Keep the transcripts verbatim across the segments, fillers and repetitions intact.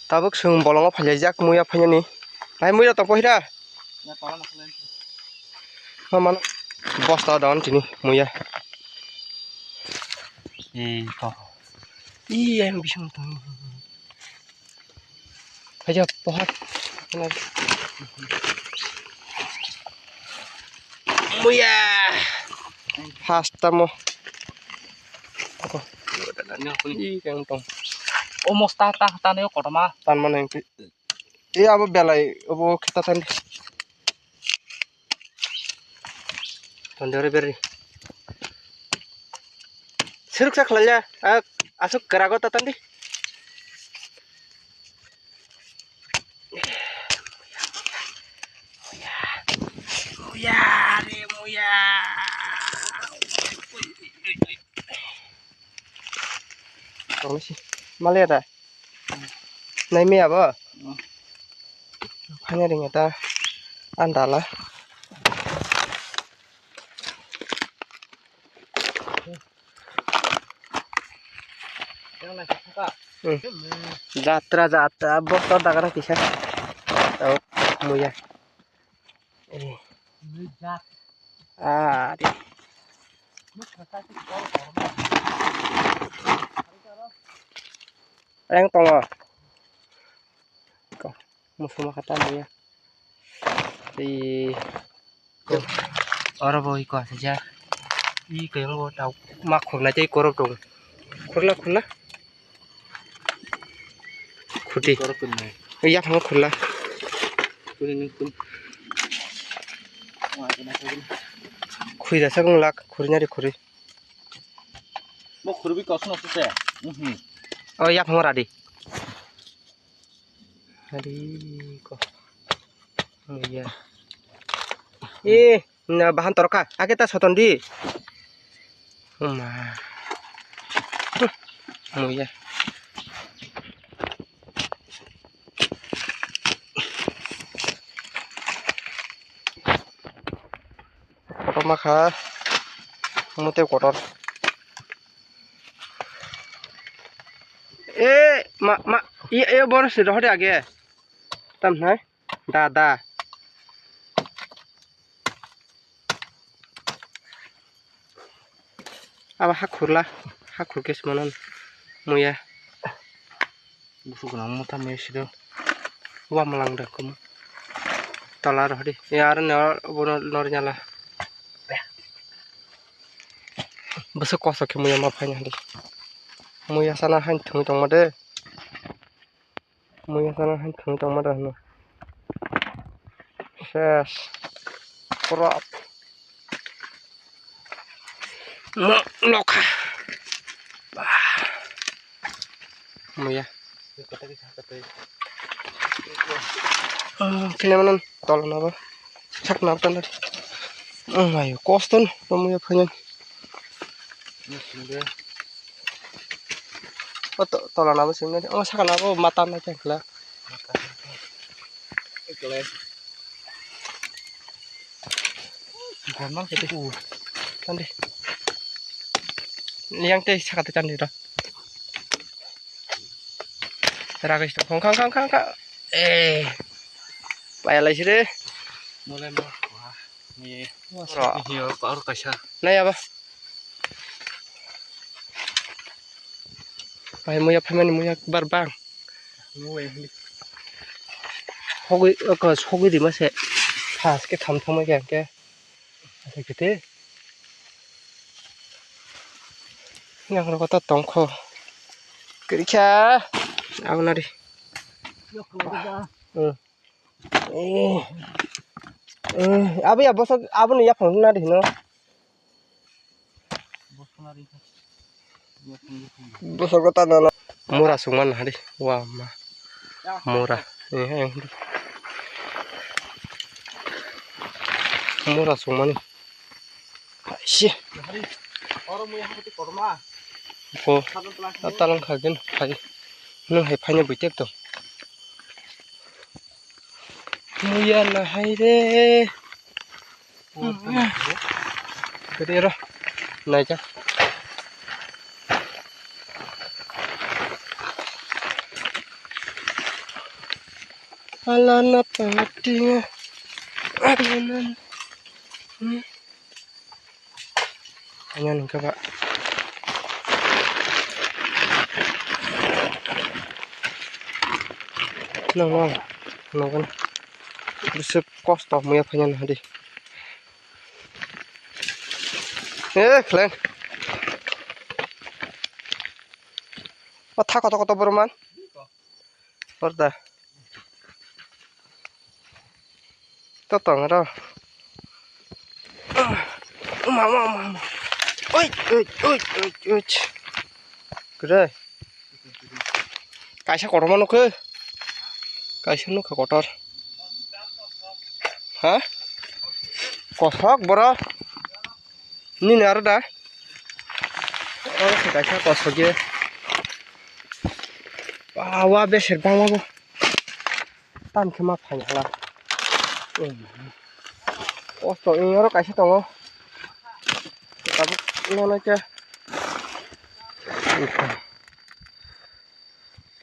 Tabuk chwng bolongo phailaijak muya phainani. Hai muya tongkho hira. Ma mano bosta don tini muya. Ei to. Ih, yang bising tong. Aja pohar. Muya. Hasta mo. Ih, yang tong. O mosta ta ta ne kotoma. Tan mana yang ti. Iya abo belai abo kita tan. Tondore beri. Siruk sak lala. Asuk kerago ta tan di. Muya, re muya. Tong si. Male da. Nai me abo. Phanya ring ta. Andala. Jatra jatra boktor dagara kisa. Tau muya. Eh. Ah, di. Reng tongo. Ko, musuma kata muya. Di. Oro bo iko asajak. I kayang bo tau. Ma khurna tei korok tong. Khurla khurla. Khuti. Korok khurna. Iya phang khurla. Kuni nung kun. Khui da sak lak khuri nari khuri. Mo khurbi kosno sese. Mhm. Oh iya phang radi. Hari ko. Muya. Eh, na bahan torka. Ake ta soton di. Uma. Muya. Kotor ma kha. Mute kotor. Eh, ma, ma, iya, iya, bono se rohor age. Tam nai. Da, da. Aba hakhurla, hakhur ke smanan muya. Busuk nang mota muya sido. Wa malang da kum. Tala rohor di. Ya, aro ne, bono nor nyala. Bwswk kosto khe muya ma phaina di. Muya sana hain thwngwi tongma de. Muya sana hain thwngwi tongma de hwno. Ses. Korap. Mo lokha. Bah. Muya. Ah, kini mana tol na ba. Sak na tan. Oh, ayo, koston, muya phainai. O to, tola na ba sing na. Oh, saka na ba mata na chang kla. Gorman kete ku. Tandi. Yang te saka te tandi ra. Rakesh to khong khang khang khang khang. Eh. Paya lai sire. Mole mo. Wah. Ni. Ro. Ni ro pa ro kaisa. Nai aba. Pai muya phaimani muya bar bang. Hogwi, oko sogwi rima se. Phas ke tham thangma khe hwnkhe. Asa kete. Yang rok ta tongkho. Kirikha. Abonari. Hmm. Eh. Eh, abo ya bosok, abo ni yaphang na di hino. Bosok ta na na. Mura sungman hari. Wa ma. Mura. Eh, eh. Mura sungmani. Hai si. Ko. Atalang khagen hai. Nung hai phaina buitek to. Muya na hai re. Kete ro. Naija. Alana patinga. Alana. Hmm. Hanya nungkha ba. Nang nang. Nang kan. Bisa kosto muya phanya nang di. Eh, khleng. O tha koto koto borok man. Porda. To tong ro. Uma, uma, uma, uma. Oi, oi, oi, oi, oi. Kre. Kaisa kotor ma nukhe. Kaisa nukha kotor. Ha? Kosok boro. Nini aro da? Oro se kaisa kosok ye. Wa, wa, besek bangma bo. Tam khe ma phaina hala. Kosto wng oro kaisa tongo. Tabuk nono khe.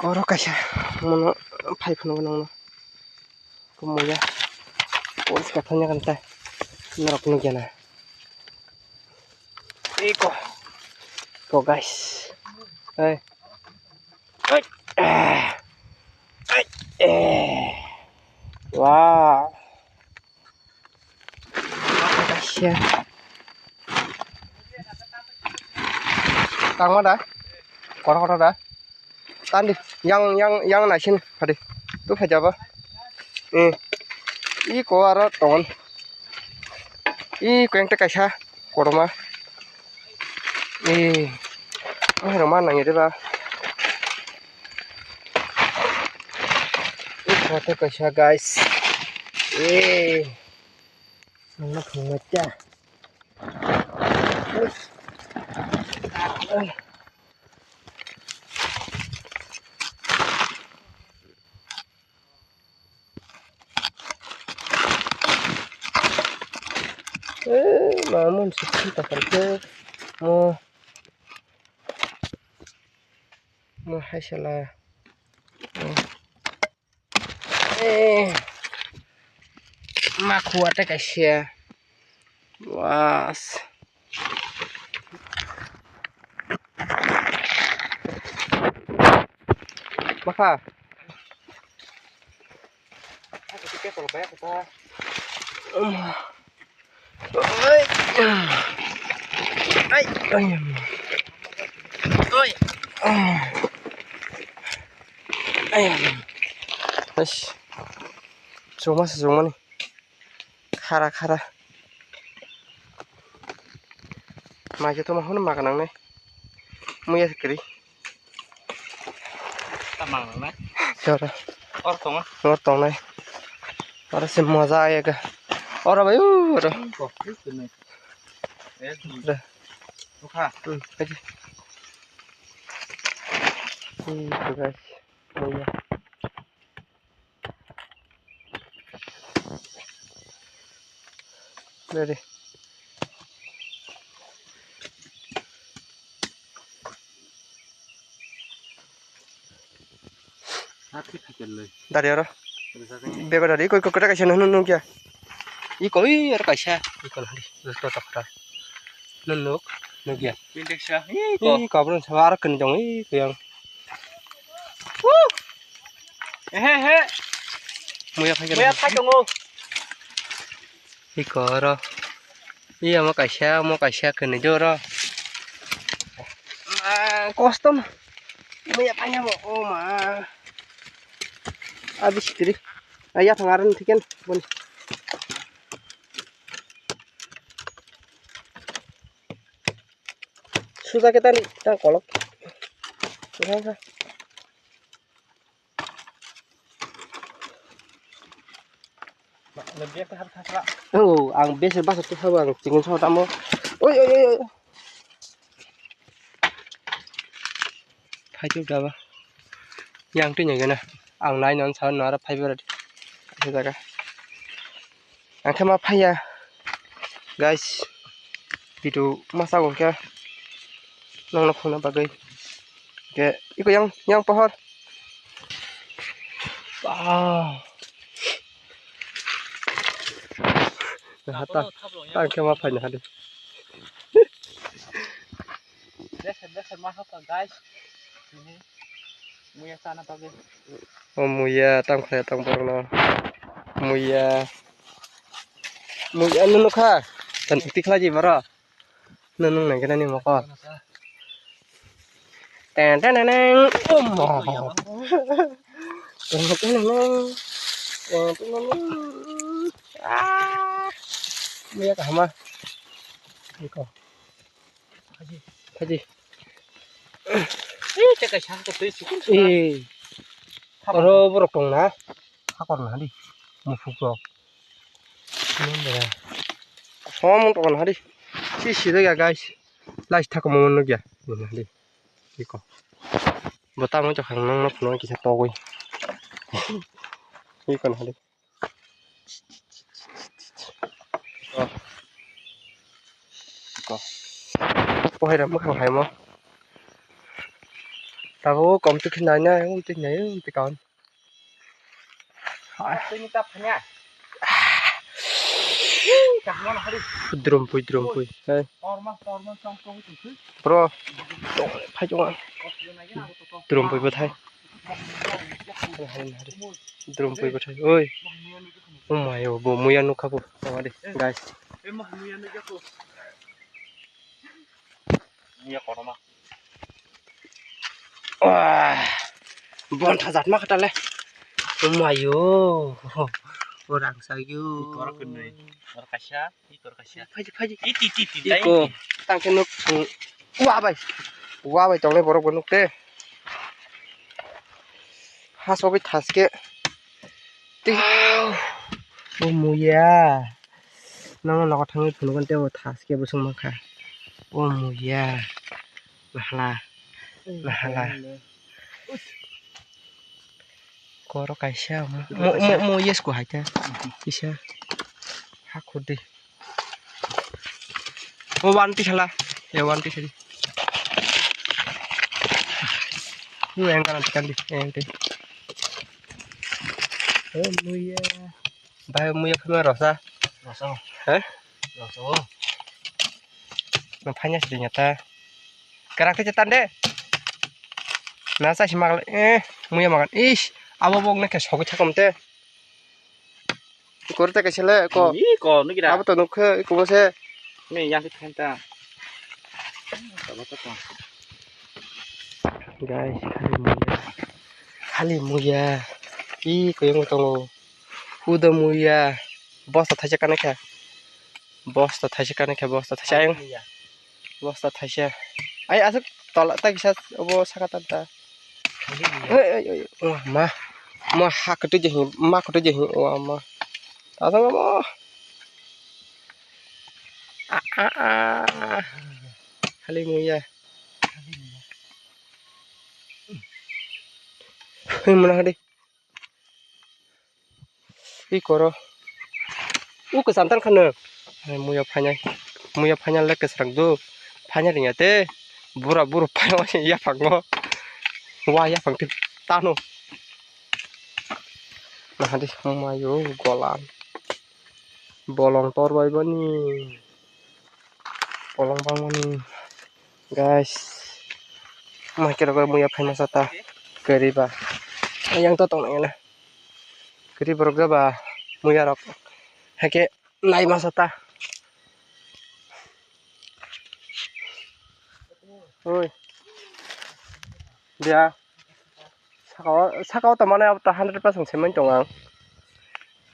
Oro kaisa mono phai phano nangno. Kumuya. Poriskar thangya kan ta. Norok nukya na. Iko. Iko, guys. Hey. Hey. Eh. Hey. Eh. Wow. Kaisa. Tangma da? Kotor kotor da? Tandi, yang, yang, yang naisin, hadi. Tu phaijaba. Eh. Iko aro tongon. Iko engte kaisa, kotorma. Eh. Ang roma nangya de ba. Iko kaisa, guys. Eh. Nangma thangma cha. Eh, mamun sukhi takal ke mo mo hai sala. Eh, ma khuwa ta kaisa. Was. Makha. Ai. Ai. Ai. Ai. Ai. Chuma se chumani. Khara, khara. Mai khe tongma hwnwi ma gwnang nai. Muya se kwrwi. Tamang nang nai. Sora. Or tongo. Or tongnai. Oro se moja ayega. Oro bai, oro. Kok, kok, kok. Re. Bukha. Hmm, kaji. Hmm, guys. Muya. Ready. Dari oro. Bego dari, koi, koi, koi, kaisa nunu nukya. Iko, oi, aro kaisa. Iko, hari. Dosto tokra. Nunuk, nukya. Pindek sa. Iko. Iko, abron sa, aro kani dong, iko yang. Woo! Ehe, he. Muya phai Muya phai tongo. Iko oro. Iya mo kaisa, mo kaisa kene joro. Ah, kosto ma. Muya phai mo, o ma. Abi sikiri. Aya thangaran thiken boni. Suja ke tani tang kolok. Suja ka. Oh, ang bese basa tu sabo ang chikon sabo tamo. Oi, oi, oi, oi. Phai tu daba. Yang tu nyagana. Ang nai non sa no ara phai bera. Kaisa jaga. Ang khe ma phaiya, guys, video masa hwnkhe nongno phunukna bagwi. Hwnkhe iko yang, yang pohor. Wow. Hata. Tang khe ma phaina hadi. Desa desa ma hapa guys. Ini muya sana pagi. O muya tang khlai tang borok no. Muya. Muya nunu kha. Tan tikla ji baro. Nunu nang kena ni moko. Ten ten ten ten. Omo. Ten ten ten ten. Ten ten ten ten. Ah. Muya kahama. Iko. Phaji. Phaji. Eh, cakap sangkut tu sukun sukun. Eh. Oro borok tong na. Hakor na di. Mufuk rok. Som tong na di. Si si ya guys. Last thak mo nugya. Di. Iko. Bota mo chakang nang nok no kisa togoi. Iko na di. Ko. Ko hai ram khang hai mo. Tabo kom tu khin nai nai, um tu nai, um tu kaun. Tini ta phanya. Kahmo na hari. Drum pui, drum pui. Hai. Torma, torma, tong, tong, tong, tong. Bro. Phai chunga. Drum pui bwthai. Drum pui bwthai. Oi. Oh my, oh, bo muya nukha bo. Tama de, guys. Muya koroma. Wah. Bon thajat ma khatale. Oh my, oh. Orang sayu. Korok kunui. Korok kaisa. Phaji, phaji. Iti, iti, iti, iko, tang khe nuk, wa bai. Wa bai tongnai borok bo nuk te. Ha sogwi thaske. Ti. O muya. Nono nogo thangwi phunukgo tei bo thaske bwswk mankha. O muya. Mahala. Mahala. Koro kaisa mo, mo, mo, mo yes ko hai ta. Kisa. Hakho de. O one ti khala. E one ti khala. Ni yang kanan tekan di, yang ti. O muya. Bahai muya phano rosa. Rosa. He? Rosa. Na phanya sidi nyata. Karak te tan de. Na sa si magal, eh, muya magan. Ish, abo bok na khe sogwi thakom te. Kor ta kaisa le ko. Ih, ko nukira. Abo to nukhe, iko bo se. Ni yang thanta. Abo to to. Guys, khali muya. Khali muya. Ih, ko yang tongo. Huda muya. Bosta thaisa kana kha. Bosta thaisa kana kha, bosta thaisa ayang. Bosta thaisa. Ai asuk tola ta kisa obo saka ta ta. Oi, oi, oi, oi. Wa ma. Ma ha kutu je hi, ma kutu je hi. Wa ma. Ta ta ma. A a a. Khali muya. Hei mana hadi. I koro. U kwcham tan khano. Muya phainai. Muya phainai le kwsrang do. Phainai ringya te. Bura buru phainai yaphango. Wa yaphang te tano. Nahadi mayo golan. Bolong tor bai bani. Bolong bangmani. Guys, mai khe rok muya phaima sata kwrwi ba. Yang to tong nai na. Kwrwi borok jaba muya rok. Hake nai ma sata. Oi. Dia. Saka o, saka o tamani abo ta hundred percent semai tong ang.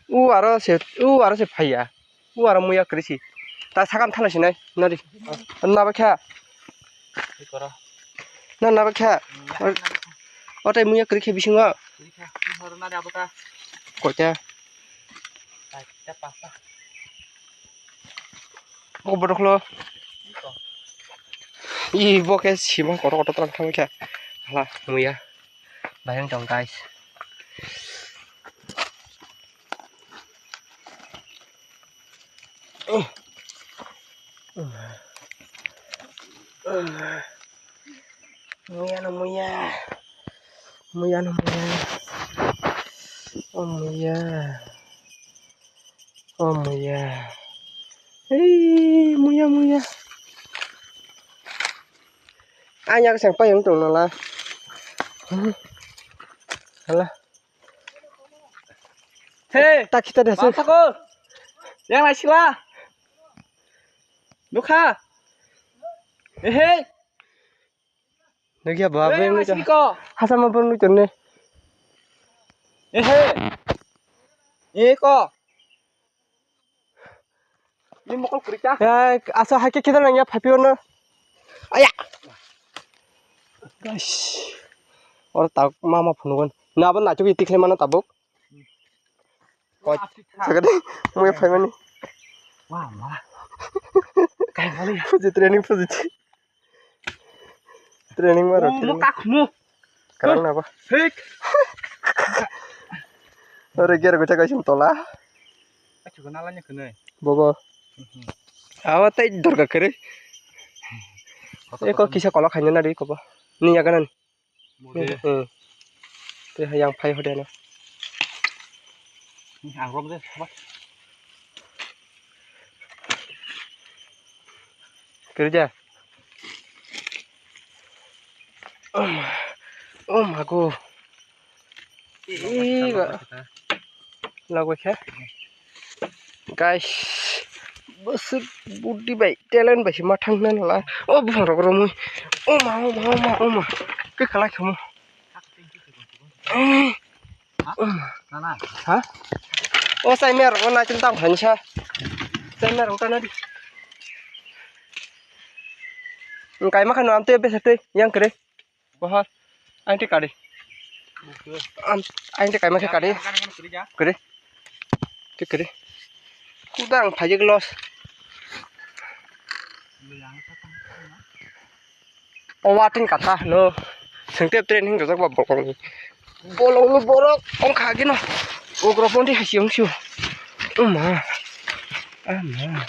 U aro se, u aro se phaiya. U aro muya kwrwi si. Ta sakam thala sinai, nari. Na ba kha. Na, na ba kha. O tai muya kwrwi khe bisingo. Koita. O bodokhlo. I bo khe sima kotor kotor tang thangkha. Hala muya. Bayang tong guys. Muya no muya. Muya no muya. O muya. O muya. Ei, muya, muya. Anya kesang payung tong nala. Hala. Hey, tak kita dah, sir. Masako. Yang naisila. Nukha. Hey, hey. Nukya ba, hey, yang naisiko. Hasa ma pun nukya ne. Hey, hey. Eh, ko. Ni mokol kurita. Ya, asa hake kita nang ya, phapi ono. Aya. Guys. Oro tak mama phunugon. Na, abo nacho ki tikhle mana tabuk. Koi. Sagade, muya phaimani. Wah, ma. Kai bali. Puji training puji. Training maro, oh, training. Mukak mu. Karang na ba? Hek. Ore gear gocha kaising tola. Achu ko nala ni khunui. Bobo. Awa tai dorga kere. Eko kisa kolok khaina na ri kobo. Ni yaga nan. Mode. Hmm. Te hayang phai hode na. Ni ang rom de. Kerja. Oh my god. Ih, lagoi khe. Guys, bwswk budi bai, talent bai se ma thang nang la. Oh, buphang rok romwi. Oh ma, oh ma, oh ma, oh ma. Khe khalai khamu. Eh. Ha? O chai mer rok na chil tang phan sa. Chai mer rok ta na di. Kai ma khano am te besa te yang kre. Bohor. Ang te kari. Am, ang te kai ma khe kari. Kri. Te kri. Kudang phajik los. O wating kata no. Sengtep training gajak ba bolong ni. Bolong ni borok ongkha gino. Ugropondi hasiong sio. Uma. Ama.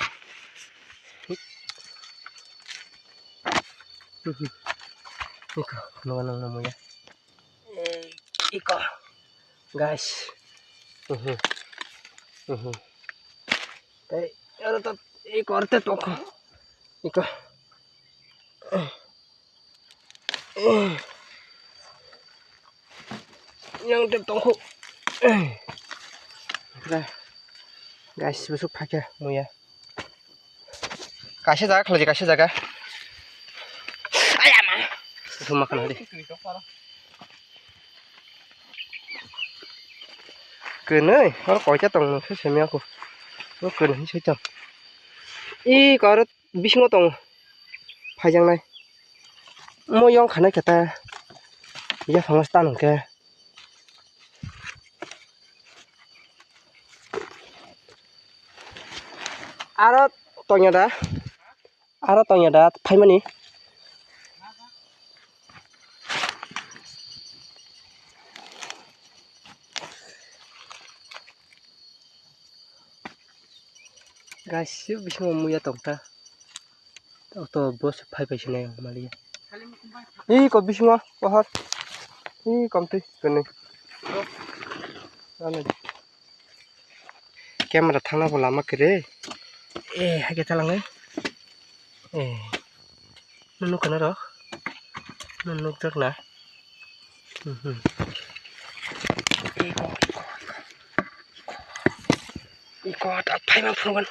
Iko, nunga nang namu ya. Eh, iko. Guys. Mhm. Mhm. Tei, aro to, iko, aro te toko. Iko. Eh. Eh. Yang te toko. Eh. Guys, busuk phakya, muya. Kaisa jaga khlai, kaisa jaga. Ayama. Thuma khna di. Kwnwi, oro koita tong nang se semi aku. O kwnwi se tong. I kor bisingo tong. Phaijaknai. Mo yong khana keta. Ya phangos ta nang ke. Aro tongya da. Aro tongya da phaimani. Guys, bisingo muya tongta. Auto bus phai phai sinai ang mali. Ih, ko bisingo pohor. Ih, komtwi kwnwi. Ano. Camera thangna bo lama kwrwi. Eh, haikhe thalang eh. Eh. Nunu kana rok. Nunu nukjak na. Mhm. Iko, iko, iko. Iko, ta phaima phunukgwn.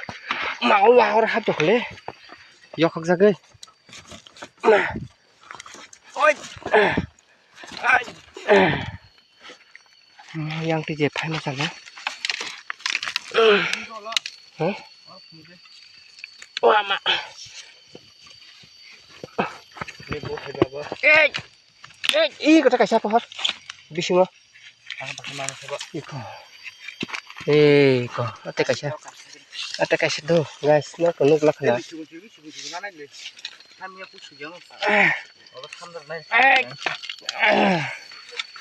Ma, o wa, oro hapjak le. Yokhok jagwi. Ma. Oi. Ai. Yang twi je phaima chalo. Huh? O ama. Ei! Ei! Ih, kota kaisa pohor. Bisingo. Iko. Iko. Ate kaisa. Ate kaisa do, guys, no, no, no, no.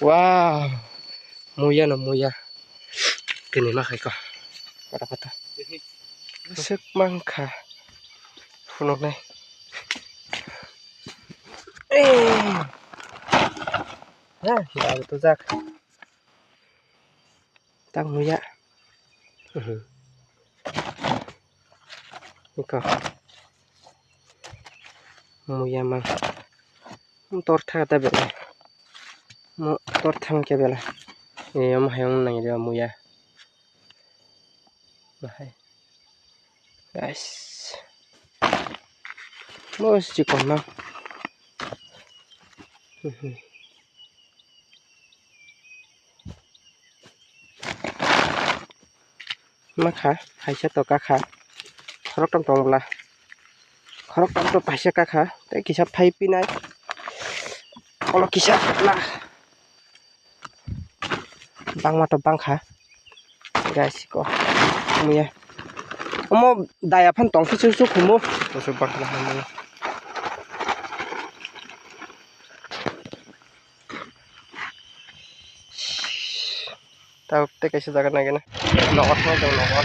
Wow. Muya no muya. Kini ma khai ko. Kota kota. Sek mangkha. Phunuknai. Eh. Ha, baru tu jak. Tang muya. Mhm. Iko. Muya mang. Tor tha ta bela. Mo tor thang ke bela. E, omo hayung nang dia muya. Bahai. Guys. Mo si kon mang. Mhm. Makha, kaisa to kakha. Khoroktham tong bwla. Khoroktham to kaisa kakha. Tei kisa phai pinai. Olo kisa na. Bangma to bangkha. Guys, ko. Muya. Omo daya phan tong phisu su khumu. Oso bakla hamu. Tabuk tei kaisa jaga nai gana. Nogo thang jang nogo.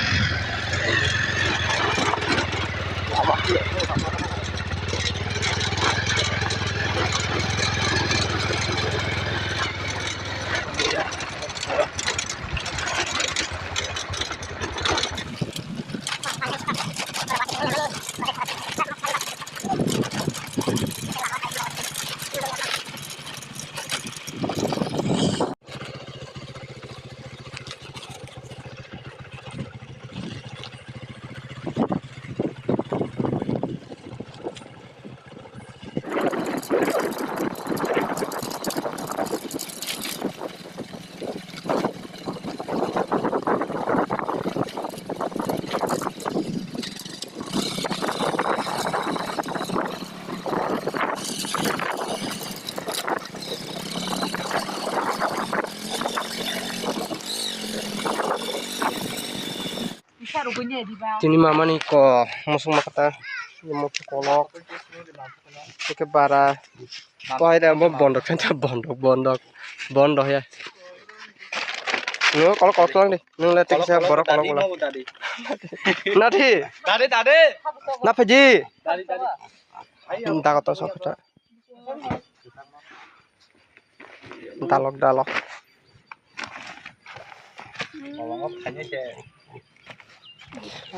Tini mamani ko musuk makata, musuk kolok, tike bara, tohai da bo bondok khe bondok bondok bondok ya. Nung kolok kolok tong di, nung le tiksa borok kolok kolok. Nadi. Dadi dadi. Na phaji. Dadi dadi. Dago to sokha. Dalok dalok.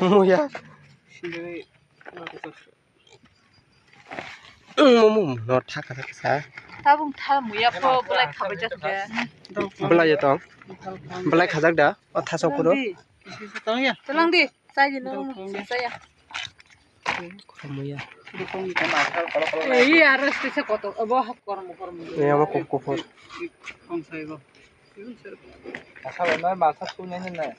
Muya. Mumu no thaka thaka sa. Tabung tha muya pho belai khabai jak de. Belai ya tong. Belai khajak da. O thasa phuru. Tolong di. Chai di no. Chai ya. Khorokmuya. Ei, aro sise kotor, obo hak kormo kormo. Ei, omo kuf-, kufur. Asal no masa sunai nai.